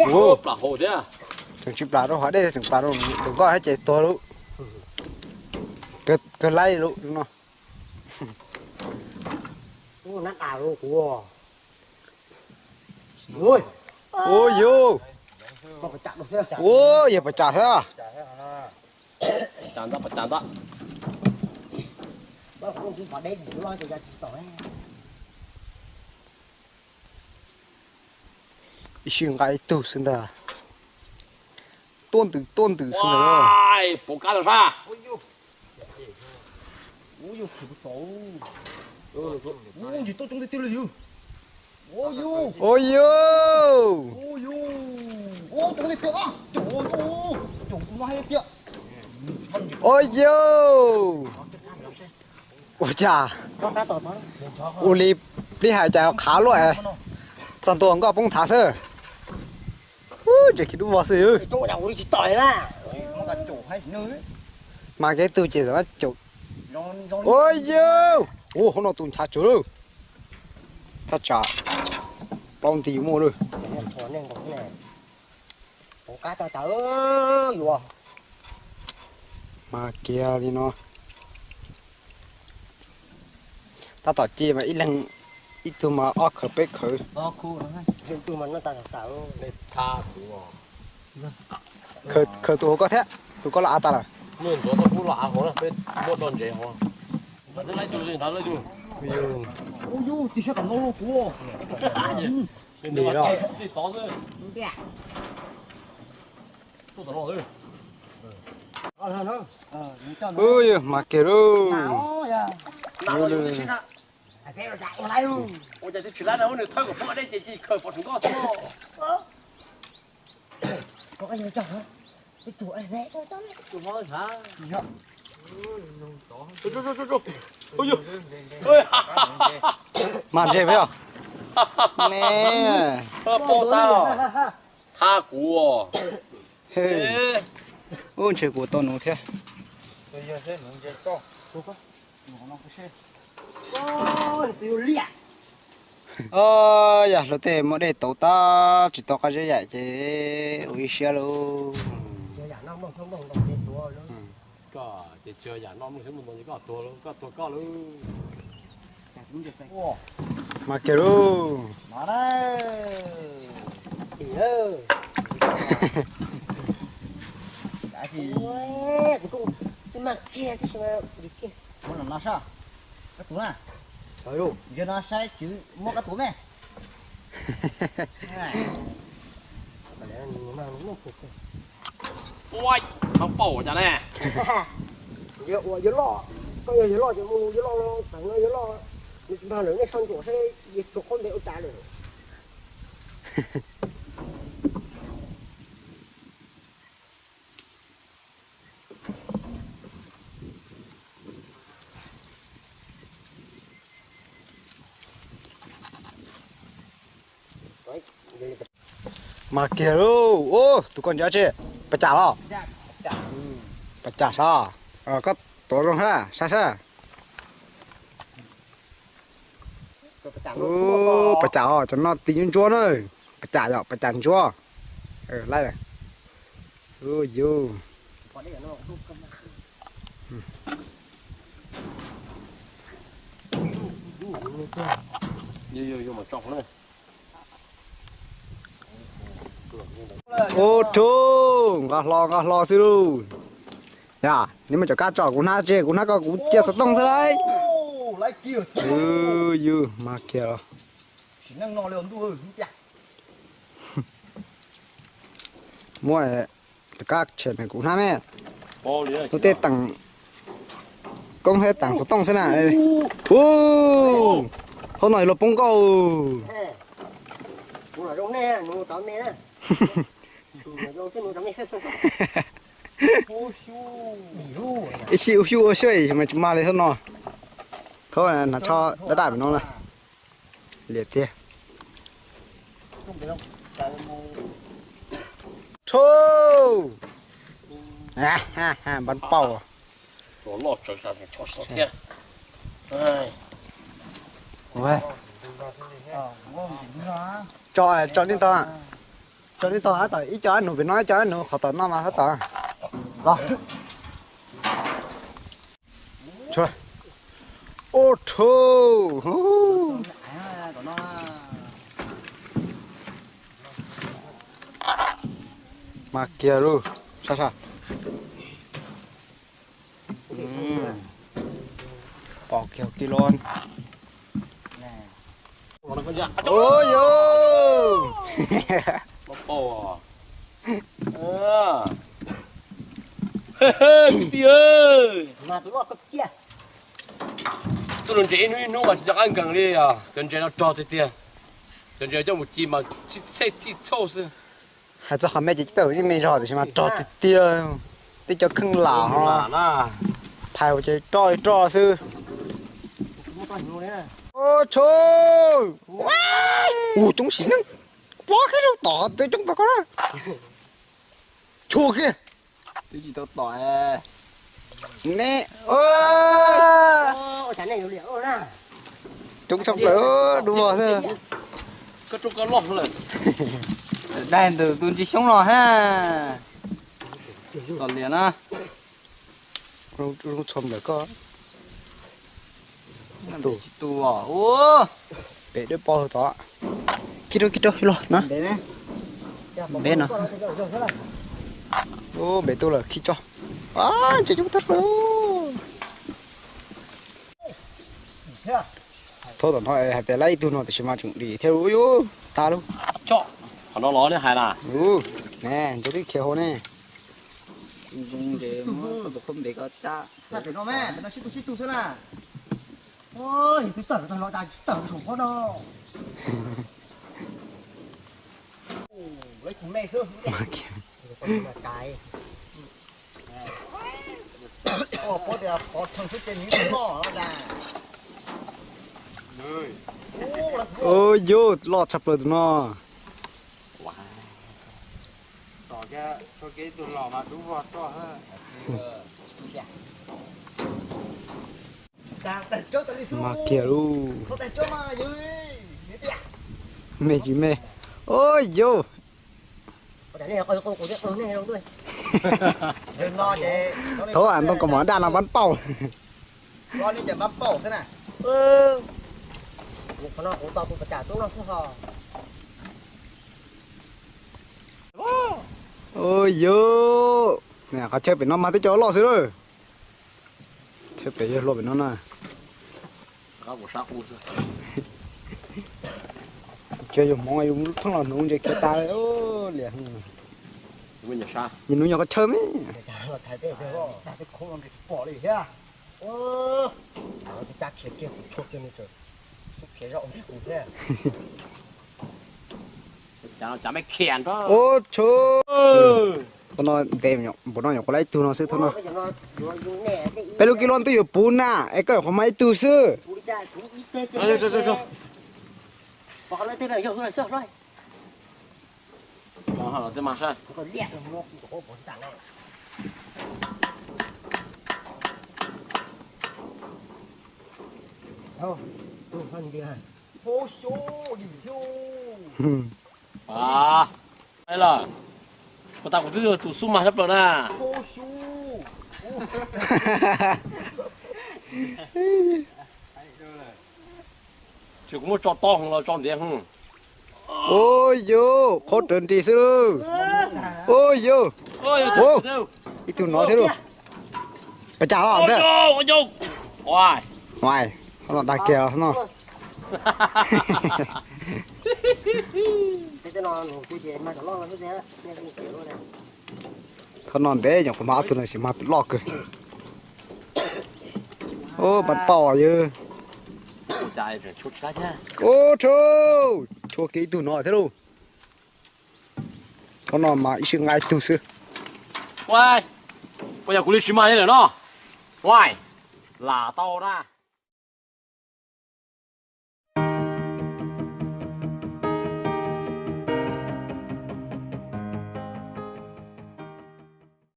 Plam hau thiab. Tseem tsis plam rau hav dej, tseem plam rau tus nkoj thiab ces tuag lawm. Kawg laib lawm no. Ua yus, ua yog pas cas thiab. Ib sij nqa ib tug xwb ntag. Tuaj ntws tuaj ntws xwb ntag. Ua yus, ua yus. Ua cas, ua li peb hais cas qhav luaj, txog ntua nkoj poob thav xwb. Tseem khiav dub vog xwb. Mas kev tug ces caum. Ua yus, ua hauv no tus nchav tsawv lawm. Thaj tsam plaub nti muaj lawm. Mas kiag li no. Tab tom ci mas ib leeg ib tug mas ob khawv peb khawv. Khawv tus hauv koj thiab, tus koj los av tas lawm. Dim los. Ub, mas kiag lauj. Mas ntshe peb os. Ne, thab kuv. Ub, ntshe kuv tau nuv thiab. Yog hluav taws muaj dej tauv tab tsis tau qab zeb yaim ces ua ib siab lauj. Mas kiag lauj. Ua, tsis paub cas ne. Yog ua yawg loj, koj yog yawg loj ces mus yawg loj no, tam no yawg loj, nws tsis mag lawm, nej soj ntsuam seb yawg tsuas qaub npe ua cas lawm. Mas kiag lauj, tus koj ncav tsi, pas cas los? Pas cas sab, koj tuav zoo sab sab. Pas cas os, cov no tis ntsuab ntsuab na. Pas cas yom, pas cas ntsuab. Laib. Yus. Ub, rub, nqa hlo nqa hlo xwb lauj. Yog neb muab cov kab tso kuv hnab tsi, kuv hnab koj kuv cia xov tooj xwb lauj. Yus, mas kiag los. Muab cov kab tshem kuv hnab me. Hnub tej teem koob thiab teem xov tooj xwb na. Ub, hauv no luag poob nkauj. Ib sij ua xyuj ua xyuaj mas tsis mag li hauv no. Thaub hnav tsho daj daj pem no na. Liam tiag. Rub, npab pauj. Tso, tso nej tog. Tso nej tog, ib co ab nus pem no, ib co ab nus qhov tom no mas tab tom. Ua tshauj. Mas kiag lauj, sab sab. Pom kiag kis los. Ua yus. Tuaj ntses ib hnub ib hnub mas tsis nco qab nkees li os. Cov ntses no rog tiag tiag. Cov ntses coj mus ci mas txhij txhauj xwb. Hais txog qhov me ces tsis tau yeej me zog tiam sis mas rog tiag tiag. Tej cov kheej lam ho phais ua ces roj roj xwb. Ua tshauj. Ua coob sim neej. Pob kiag rau tom twb coob tau ko na. Tshua kiag. Twb tsis tau tom ne. Coob tshaj plaws dua xwb. Daig ntawm tus ntsis xyoob no ha. Tom liam na. Txhua nplawm koj. Tus tus ua pem dawb paug tod. Khib rau khib rau los na. Npeb no. Npeb tu lawm khib tso. Ntses coob tag plaws. Thaub tom no hais tias laib ib tug no tiam sis mas tseem dim thiab lauj. Tag lauj. Qhov no los nej hais na. Ne, ntses twb khiav hauv ne. Pem no, pem no sib tug sib tug xwb na. Yus twb tawm tag los cas tsis tawm saum qhov no. Lawv tus me xwb. Ua yus, loj tshaj plaws tus no. Mas kiag lauj. Me tsis me. Ua yus. Thaub am ntoo kaus mom daj no pab pauj. Ua yus. Qhov chaw pem no mas twb cov loj xwb lauj. Chaw pem yog hluas pem no na. Cov yus hmoov yus pheej los hnuv ntses khiav tas liam. Yus hnuv nyuag qhov chaw me. Ua tshauj. Thaub no ntev npaum no nyuam qhuav laib ib tug no xwb thaub no. Peb lub kib los twb yuav puv na es koj nyuam qhuav mag ib tug xwb. Puas tas kuv twb yog tus xub mag sab plaws na. Tsis kuv muab tso tob heev los tso ntiav heev. Ua yus, qhov rawv nris xwb lauj. Ua yus, ib tug no thiab lauj. Pas cas ho ntxawg. Dag kiag no. Thaub no ntev nyuam qhuav mag ob tug no sis mag loj kawg. Ub, mas pauj yawg. Ub, tshua kiag ib tug no thiab lauj. Thaub no mas ib sij nqa ib tug xwb. Puas yog kuv li siv mag li lawm no? Lam tau na.